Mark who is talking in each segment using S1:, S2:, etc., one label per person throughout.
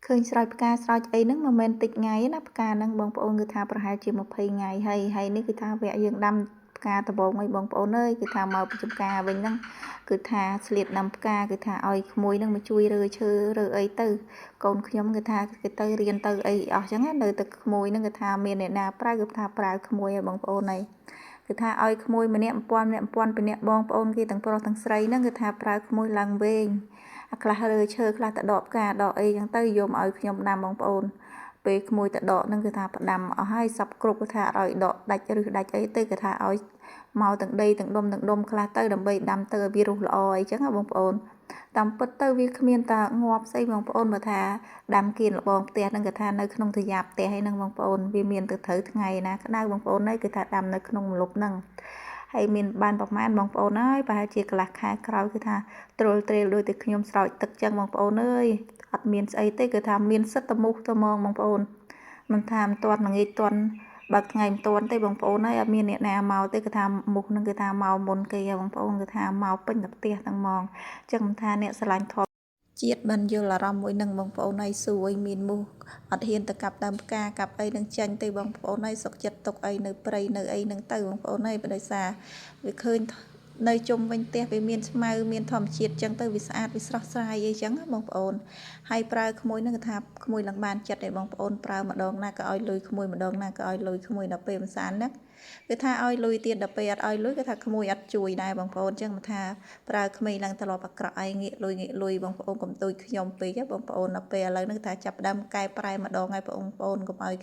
S1: ឃើញស្រោចផ្កាស្រោចអីហ្នឹងមិនមែនតិចថ្ងៃណាផ្កាហ្នឹងបងប្អូនគឺថាប្រហែលជា20ថ្ងៃហើយហើយនេះគឺថាវគ្គយើងដាំផ្កាដំបងអីបងប្អូនអើយគឺថាមកពីចំការវិញហ្នឹងគឺថាស្លៀតដាំផ្កាគឺថាឲ្យក្មួយហ្នឹងមកជួយរើឈើរើអីទៅកូនខ្ញុំគឺថាគេទៅរៀនទៅអីអស់ចឹងណានៅតែក្មួយហ្នឹងគឺថាមានអ្នកណាប្រើគឺថាប្រើក្មួយឲ្យបងប្អូនអីគឺថាឲ្យក្មួយម្នាក់1000ម្នាក់1000ពីអ្នកបងប្អូនគេទាំងប្រុសទាំងស្រីហ្នឹងគឺថាប្រើក្មួយឡើងវែងអាខ្លះរើឈើខ្លះទៅដកផ្កាដកអីចឹងទៅយកមកឲ្យខ្ញុំដាំបងប្អូនពេលក្មួយទៅដកហ្នឹងគឺថាផ្ដាំអស់ហើយសពគ្រប់គឺថាអត់ឲ្យដកដាច់ឬដាច់អីទេគឺថាឲ្យមកទាំងដីទាំងដុំទាំងដុំខ្លះទៅដើម្បីដាំទៅឲ្យវារុះល្អអីចឹងណាបងប្អូនតាមពិតទៅវាគ្មានតាងាប់ស្អីបងប្អូនបើថាដាំគៀនលបងផ្ទះហ្នឹងគឺថានៅក្នុងទយ៉ាផ្ទះហ្នឹងបងប្អូនវាមានទៅត្រូវថ្ងៃណាក្តៅបងប្អូនហើយគឺថាដាំនៅក្នុងម្លប់ហ្នឹងហើយមានបានប្រមាណបងប្អូនហើយប្រហែលជាកន្លះខែក្រោយគឺថាទ្រុលទ្រេលដូចតែខ្ញុំស្រោចទឹកចឹងបងប្អូនអើយអត់មានស្អីទេគឺថាមានសិតតមូសទៅហ្មងបងប្អូនមិនថាមិនទាន់ល្ងាចទាន់បើកថ្ងៃមិនទាន់ទេបងប្អូនហើយអត់មានអ្នកណាមកទេគឺថាមុខនឹងគឺថាមកមុនគេបងប្អូនគឺថាមកពេញតែផ្ទះទាំងហ្មងអញ្ចឹងមិនថាអ្នកស្រឡាញ់ធម្មជាតិបានយល់អារម្មណ៍មួយនឹងបងប្អូនហើយសួយមានមូសអត់ហ៊ានទៅកាប់ដើមផ្កាកាប់អីនឹងចាញ់ទេបងប្អូនហើយសុកចិត្តទុកអីនៅព្រៃនៅអីនឹងទៅបងប្អូនហើយបើដោយសារវាឃើញនៅជុំវិញផ្ទះវាមានស្មៅមានធម្មជាតិចឹងទៅវាស្អាតវាស្រស់ស្រាយអីចឹងបងប្អូនហើយប្រើក្មួយនឹងគឺថាក្មួយឡើងបានចិត្តឯបងប្អូនប្រើម្ដងណាក៏ឲ្យលុយក្មួយម្ដងណាក៏ឲ្យលុយក្មួយដល់ពេលម្សានហ្នឹងគឺថាឲ្យលុយទៀតដល់ពេលអត់ឲ្យលុយគឺថាក្មួយអត់ជួយដែរបងប្អូនចឹងមកថាប្រើក្មេងឡើងត្រឡប់អាក្រក់ឯងងាកលុយងាកលុយបងប្អូនកុំដូចខ្ញុំពេកបងប្អូនដល់ពេលឥឡូវហ្នឹងថាចាប់ដើមកែប្រែម្ដងហើយបងប្អូនកុំឲ្យ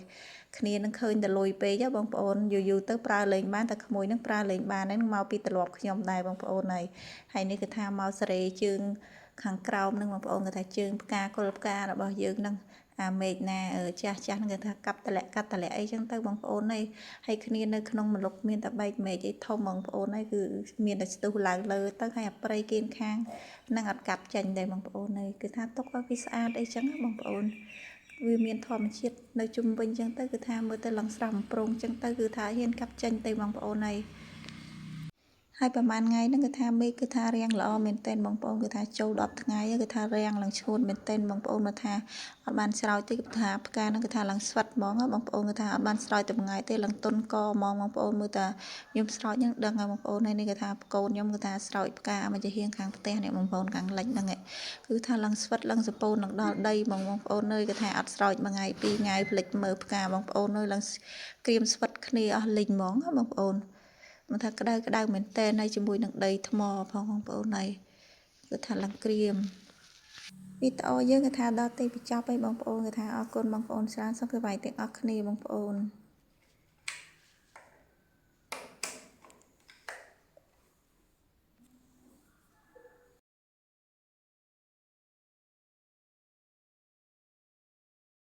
S1: គ្នានឹងឃើញតែលុយពេកបងប្អូនយូរយូរទៅប្រើលេងបានតែក្មួយនឹងប្រើលេងបានហ្នឹងមកពីត្រឡប់ខ្ញុំដែរបងប្អូនហើយហើយនេះគឺថាមកសេរីជើងខាងក្រោមហ្នឹងបងប្អូនគឺថាជើងផ្កាគល់ផ្ការបស់យើងហ្នឹងអាមេឃណាចាស់ចាស់ហ្នឹងគេថាកាប់តម្លាក់កាត់តម្លាក់អីចឹងទៅបងប្អូនហើយហើយគ្នានៅក្នុងម្លប់មានតែបែកមេឃអីធំបងប្អូនហើយគឺមានតែស្ទុះឡើងលើទៅហើយអាព្រៃគៀនខាងនឹងអត់កាប់ចេញដែរបងប្អូនហើយគឺថាទុកឲ្យវាស្អាតអីចឹងណាបងប្អូនវាមានធម្មជាតិនៅជុំវិញចឹងទៅគឺថាមើលទៅឡើងស្រស់បំព្រងចឹងទៅគឺថាហ៊ានកាប់ចេញទៅបងប្អូនហើយហើយប្រហែលថ្ងៃហ្នឹងគឺថាមេឃគឺថារាំងល្អមែនទែនបងប្អូនគឺថាចូល10ថ្ងៃគឺថារាំងឡើងឈួតមែនទែនបងប្អូនមកថាអត់បានស្រោចទេគឺថាផ្កាហ្នឹងគឺថាឡើងស្វិតហ្មងបងប្អូនគឺថាអត់បានស្រោចតែមួយថ្ងៃទេឡើងទុនកហ្មងបងប្អូនមើលតាខ្ញុំស្រោចហ្នឹងដឹងហើយបងប្អូនហើយនេះគឺថាកូនខ្ញុំគឺថាស្រោចផ្កាមកជាហៀងខាងផ្ទះនេះបងប្អូនខាងលិចហ្នឹងគឺថាឡើងស្វិតឡើងសពូននឹងដល់ដីហ្មងបងប្អូនអើយគឺថាអត់ស្រោចមួយថ្ងៃពីរថ្ងៃភ្លេចមើលផ្កាបងប្អូនអើយឡើងក្រៀមស្វិតគ្នាអស់លីងហ្មងបងប្អូនមិនថាក្តៅក្តៅមែនតើហើយជាមួយនឹងដីថ្មផងបងប្អូនហើយគឺថាឡើងក្រៀមវីដេអូយើងគឺថាដល់ទីបញ្ចប់ហើយបងប្អូនគឺថាអរគុណបងប្អូនច្រើនសុខសប្បាយទាំងអស់គ្នាបងប្អូន។